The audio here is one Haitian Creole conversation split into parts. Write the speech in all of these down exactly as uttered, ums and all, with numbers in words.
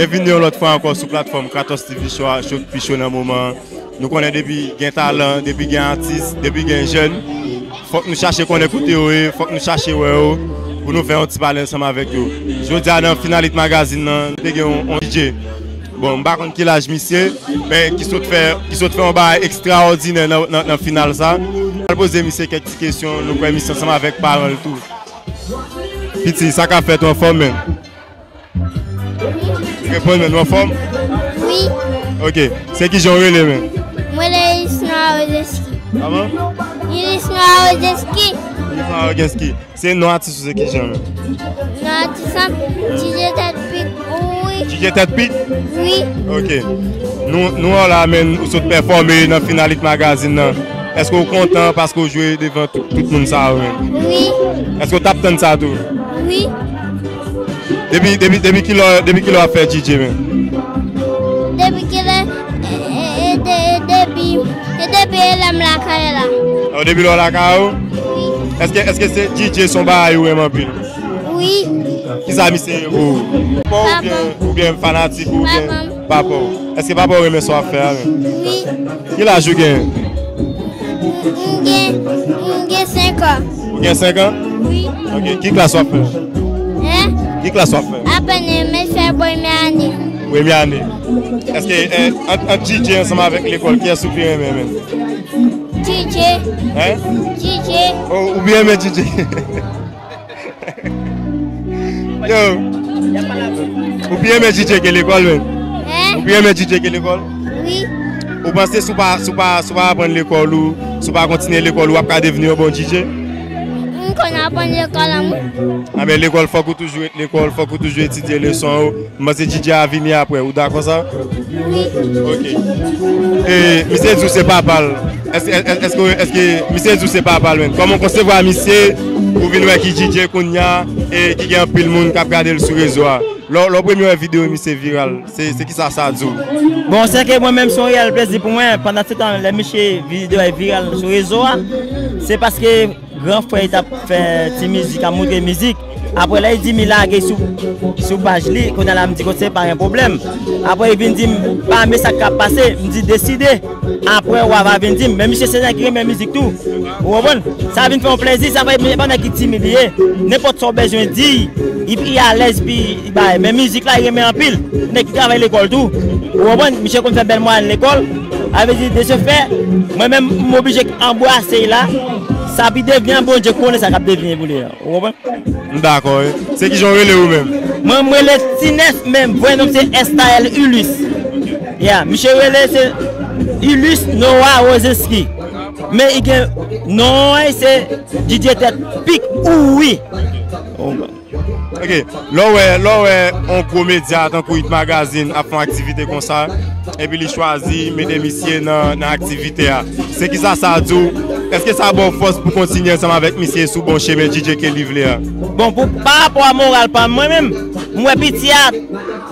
Byenvini yon lòt fwa ankò sou platfòm Kratos T V Show a, show k pi cho nan moman an. Nou konnen depi gen talan, depi gen atis, depi gen jèn, fòk nou chache konnen kote yo ye, fòk nou chache wè yo, pou nou fè yon ti pale ansanm avèk yo. Jodi a nan Final Hit Magazine nan, nou te gen yon, yon D J. Bon, m pa konn ki laj misye, men ki sot fè, ki sot fè yon bagay ekstraòdinè nan, nan, nan final sa. Al poze misye kèk ti kesyon, nou kwè misye ansanm avèk paran l tou. Piti, sa k ap fèt, ou anfòm, menm? Reponn, menm, ou anfòm? Wi. Ok. Se kijan w rele, menm? Mwen rele Ilisma Rojeski. Kòman? Ilisma Rojeski. Ilisma Rojeski. Se non atis ou se kijan, menm? Non atis an, D J Tèt Pik. Wi. D J Tèt Pik? Wi. Ok. Nou, nou wè w la, menm, ou sot pèfòme nan Final Hit Magazine nan. Èske w kontan paske w jwe devan tout, tout moun sa yo, menm? Wi. Èske w t ap tann sa tou? Wi. Depi, depi, depi kilè, depi kilè w ap fè D J, menm? Depi kilè, e, e, e, de-, e, depi, e, depi lè m lakay la. O, depi lè w lakay ou? Wi. Èske, èske se D J se yon bagay ou renmen anpil? Wi. Kisa misye ye pou ou? Papa w oubyen, oubyen fanatik ou oubyen papa w? Èske papa w renmen sa w ap fè a menm? Wi. Ki laj ou gen? M gen, m gen senk an. Ou gen senk an? Wi. Ok, ki klas w ap fè? Hein? Ki klas w ap fè? Apèn, men fè premyè ane. Premyè ane. Èske, eh, ant, ant D J ansanm avèk lekòl, kiyès ou pi renmen menm? D J. Hein? D J. Oh, ou pi renmen D J. Yo. Ou pi renmen D J ke lekòl, menm? Hein? Ou pi renmen D J ke lekòl? Wi. Ou panse si w pa, si w pa, si w pa aprann lekòl ou, si w pa kontinye lekòl ou, w ap ka devni yon bon D J? M konn aprann lekòl an mwen. A, men lekòl, fòk ou toujou ret lekòl, fòk ou toujou etidye leson ou. M panse D J a vini apre. Ou dakò sa? Wi. Ok. E, misye di w se papa l. Èske, èske, èske, èske misye di w se papa l menm? Kòman w konsevwa misye pou vin wè ki D J kounye a e ki gen anpil moun k ap gade l sou rezo a? Lè, lè w premye wè videyo misye viral, se, se kisa sa di w? Bon, se ke mwen menm, se yon reyèl plezi pou mwen. Pandan se tan, lè misye videyo a viral sou rezo a, se paske gran frè li t ap fè ti mizik, ap montre mizik. Apre lè li di m li lage sou, sou paj li, kounye a la m di kote pa gen pwoblèm. Apre li vin di m pa renmen sa k ap pase, m di deside. Apre w a va vin di m, men misye se nèg ki renmen mizik tou. Ou konprann? Sa vin fè yon plezi, sa fè men pa nèg ki timid li ye. Nenpòt sa w bezwen di, li, li alèz, pi li bay. Men mizik la, li renmen anpil. Nèg ki travay lekòl tou. Ou konprann? Misye konn fè bèl mwayèn lekòl. Sa vle di, de ce fait, mwen menm, m oblije anbrase l la. Sa pi devni an, Bondye konnen sa k ap devni pou li an. Ou konprann? M dakò, wi. Se kijan w rele ou menm? Mwen, m rele Tinès, men vrè non m se Estael Ulysse. Yeah, misye rele se Ulysse Noah Rosinski. Men li gen non an se D J Tèt Pik ou wi. Ok, lè w wè, lè w wè yon gwo medya tankou Hit Magazine ap fè yon aktivite konsa, epi li chwazi mete misye nan, nan aktivite a, se kisa sa di w? Èske sa ba w fòs pou kontinye ansanm avèk misye sou bon chemen D J ke li vle a? Bon, pou, pa rapò a moral pa m, mwen menm, m wè piti a,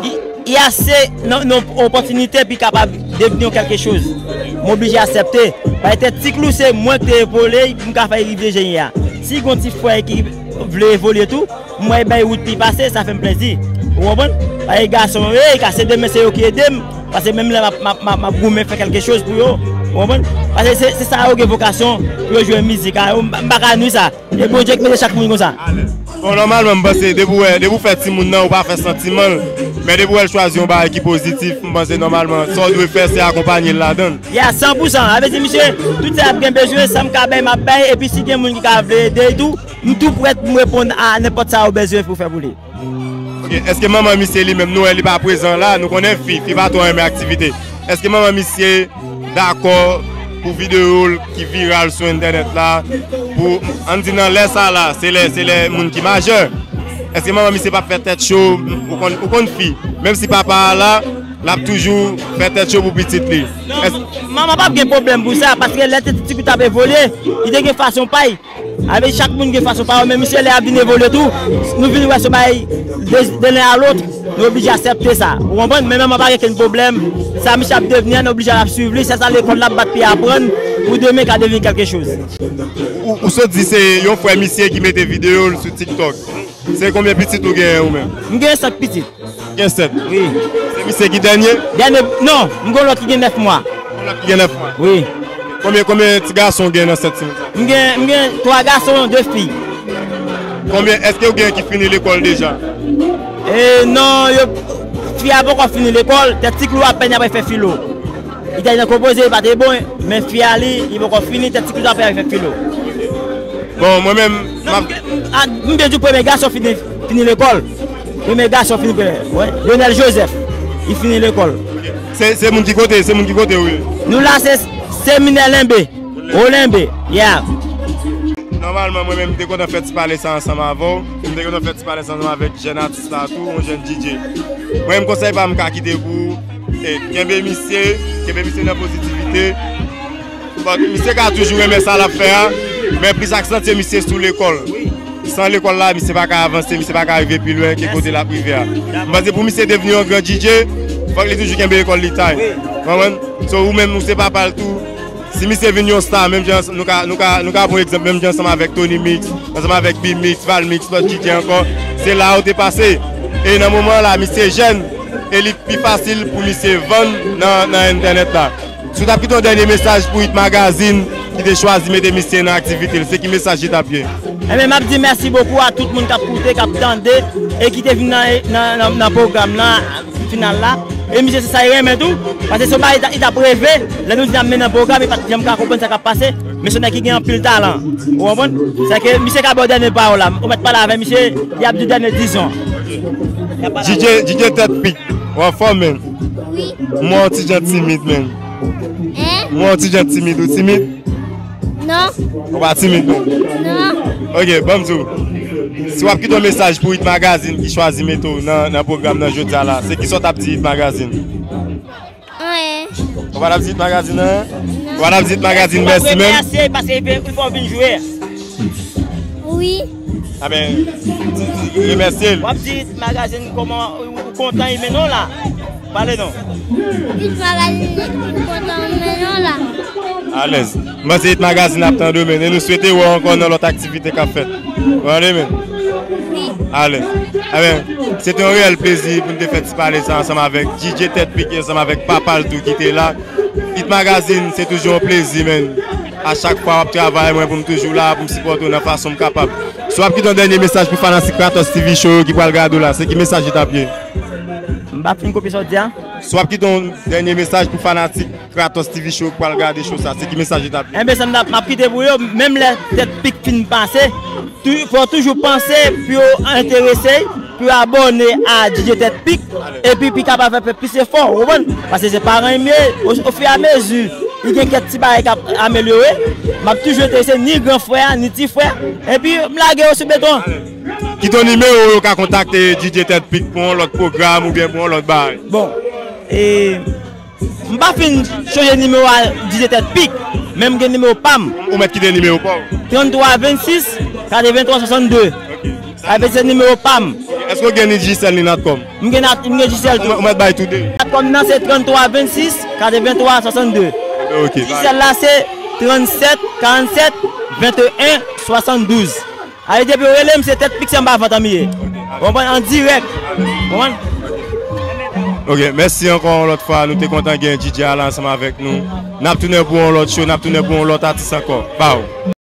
li, li ase nan, nan opòtinite pou li kapab devni yon kèlke choz. M oblije aksepte. Paske Ti Klou se mwen ki te epole l pou m ka fè l rive jan l ye a. Si gon ti frè ki vle evolye tou, m wè bay wout li pase, sa fè m plezi. Ou konprann? Paske gason yo ye, ka se demen se yo ki ede m. Paske menm lè m ap, m ap, m ap, m ap goumen fè kèlke choz pou yo. Ou konprann? Paske se, se sa yo gen vokasyon pou yo jwe mizik a. Yo, m, m pa ka nwi sa. E Bondye ki mete chak moun konsa. Bon, nòmalman, m panse, depi w wè, depi w fè timoun nan, ou pa fè santiman l. Men depi w wè l chwazi yon bagay ki pozitif, m panse, nòmalman, sa w dwe fè, se akonpanye l ladan l. Ya, san pou san. Sa vle di, misye, tout sa l ap gen bezwen, sa m ka bay, m ap bay. Epi si gen moun ki ka vle ede l tou, m tou prèt pou m reponn a nenpòt sa yo bezwen pou fè pou li. Ok, èske manman misye li menm, nou wè li pa prezan la, nou konnen fi, fi pa twò renmen aktivite. Èske manman misye dakò pou videyo l ki viral sou entènèt la, pou, ann di nan lè sa la, se lè, se lè moun ki majè. Èske manman misye p ap fè tèt cho, ou konn, ou konn fi, menm si papa a la, l ap toujou fè tèt cho pou pitit li? Non, èske manman p ap gen pwoblèm pou sa, paske lè Ti Klou t ap evolye, li te gen fason pa l. Avè chak moun gen fason pa yo, men misye lè ap vin evolye tou, nou vin wè se bay de, de len a lòt, nou oblije aksepte sa. Ou konprann? Men manman pa gen kenn pwoblèm. Sa misye ap devni an, nou oblije ap swiv li. Se sa lekòl l ap bat pou l aprann, pou demen ka devni kèlke choz. Ou, ou sot di se yon frè misye ki mete videyo l sou TikTok. Se konbyen pitit ou genyen ou menm? M gen senk pitit. Gen sèt. Wi. Se misye ki dènye? Dènye, non, m gen lòt ki gen nèf mwa. Yon lòt ki gen nèf mwa. Wi. Konbyen, konbyen ti gason w gen nan sèt timoun sa? M gen, m gen twa gason, de fi. Konbyen, èske w gen ki fini lekòl deja? E non, yo, fi a poko fini lekòl, tèt ti klou apèn y ap fè filo. Li te nan konpoze, li pa te bon, men fi a li, li poko fini, tèt ti klou apèn y ap fè filo. Bon, mwen menm, m ap gen, a, m gen di premye gason fini, fini lekòl. Premye gason fini premye, wi. Lionel Joseph, li fini lekòl. Se, se moun ki kote, se moun ki kote, wi. Nou la, se seminè Lenbe. Olenbe, yeah. Nòmalman, mwen menm, m te kontan fè ti pale sa ansanm avè w. M te kontan fè ti pale sa ansanm avèk jèn atis la tou, yon jèn D J. Mwen menm, konsèy pa m ka kite pou ou, e, kenbe misye, kenbe misye nan pozitivite. Bon, misye ka toujou renmen sa l ap fè a, men plis aksantye misye sou lekòl. San lekòl la, misye pa ka avanse, misye pa ka rive pi lwen ke kote l ap rive a. M panse pou misye devni yon gran D J, fòk li toujou kenbe lekòl li tay. Konprann? So, ou menm, ou se papa l tou. Si misye vin yon sta, menm jan nou ka, nou ka, nou ka pran egzanp, menm jan ansanm avèk Tony Mix, ansanm avèk B-Mix, Val Mix, lòt D J ankò, se la yo te pase. E nan moman la, misye jèn, e li pi fasil pou misye vann nan, nan entènèt la. Si w t ap kite yon dènye mesaj pou Hit Magazine ki te chwazi mete misye nan aktivite l, se ki mesaj li t ap ye? Ebyen, m ap di mèsi bokou a tout moun k ap koute, k ap tande, e ki te vin nan, nan, nan, nan pwogram nan, final la. E misye se sa li renmen tou, paske se yon bagay li t ap reve, lè nou di n ap mennen pwogram, li pa t janm ka konprann sa k ap pase, men se yon nèg ki gen anpil talan. Ou konprann? Sa ke misye ka ba w dènye pawòl la, ou mèt pale avè misye, li ap di dènye dizon. D J, D J Tèt Pik, w anfòm, menm? Wi. M wè w ti jan timid, menm. Hein? M wè w ti jan timid, ou timid? Non. Ou pa timid, non? Non. Ok, ban m di w. Si w ap kite yon mesaj pou Hit Magazine ki chwazi mete w nan, nan pwogram nan jodi a la, se ki sa w t ap di Hit Magazine? Anyen. Ou pa t ap di Hit Magazine anyen? Non. Ou pa t ap di Hit Magazine mèsi menm? Remèsye l paske li fè, li fè w vin jwe. Wi. A ben, di, di, remèsye l. W ap di Hit Magazine kòman ou, ou kontan li mennen w la. Pale non. Hit Magazine, m kontan mennen w la. Alèz. M panse Hit Magazine ap tande w, men, e nou swete wè w ankò nan lòt aktivite k ap fèt. Ou tande, men? Wi. Alèz. Ebyen, se te yon reyèl plezi pou n te fè ti pale sa ansanm avèk D J Tèt Pik, ansanm avèk papa l tou ki te la. Hit Magazine, se toujou yon plezi, men. A chak fwa w ap travay, mwen, pou m toujou la, pou m sipòte w nan fason m kapab. Si w ap kite yon dènye mesaj pou fanatik Kratos T V Show yo ki pral gade w la, se ki mesaj li t ap ye? M pa fin konprann sa w di a. Si w ap kite yon dènye mesaj pou fanatik Kratos T V Show k pral gade show sa, se ki mesaj li t ap? Enben, sa m t ap, m ap kite pou yo, menm lè Tèt Pik fin pase, tou, fò toujou panse pou yo enterese, pou yo abòne a D J Tèt Pik, epi pi kapab fè plis efò, ou konprann? Paske se paran m ye, o, ofiramezi, li gen kèk ti bagay k ap amelyore, m ap toujou enterese ni gran frè a, ni ti frè, epi m lage yo sou beton. Kite yon nimewo yo ka kontakte D J Tèt Pik pou yon lòt pwogram oubyen pou yon lòt bagay. Bon, e, m pa fin chanje nimewo a D J Tèt Pik, men m gen nimewo pa m. Ou mèt kite nimewo pa w. Tranntwa vennsis, katrevenntwa swasannde. Ok. Sa vle di se nimewo pa m. Èske w gen Digicel ni Natcom? M gen Nat-, m gen Digicel tou. Ou mèt bay tou de. Natcom nan se tranntwa vennsis, katrevenntwa swasannde. Ok. Digicel la se trannsèt karannsèt venteyen swasanndouz. Ale depi w rele m, se Tèt Pik, se anba vant an m ye. Ou konprann? An dirèk. Ou konprann? Ok, mèsi ankò yon lòt fwa. Nou te kontan gen D J a la ansanm avèk nou. N ap tounen pou yon lòt show, n ap tounen pou yon lòt atis ankò. Baw.